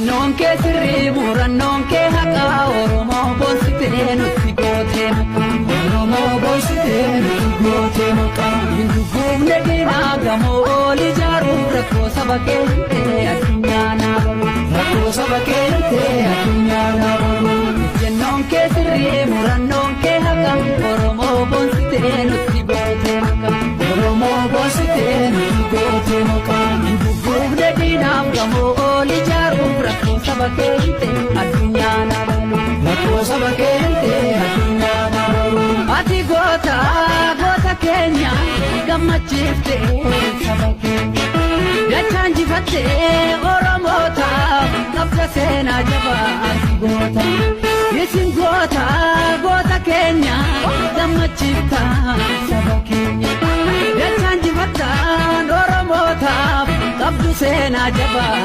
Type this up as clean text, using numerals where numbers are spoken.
Ejjennoon kee sirrii, murannoon kee haqaa, Oromoo boonsitee nutti gootee maqaa. Oromoo boonsitee nutti gootee maqaa. Hin gugguufne diinaa gamoo ol ijaaruuf, rakkoo saba kee himtee addunyaa naa baru. Rakkoo saba kee himtee addunyaa naa baru. Ejjennoon kee sirrii, murannoon kee haqa, Oromoo boonsitee nutti gootee maqaa. Oromoo boonsitee nutti gootee maqaa. Hin gugguufne diinaaf gamoo ol ijaaruuf, rakkoo saba kee himtee addunyaa naa baru. Rakkoo saba kee himtee addunyaa naa baru. Ati goota, goota keenya, gammachiiftee saba keenya. Dachaan jifattee Oromoota qabda seenaa jabaa, ati goota. Isin goota, goota keenya, gammachiifta saba keenya. Dachaan jifattaan Oromootaaf qabdu seenaa jabaa.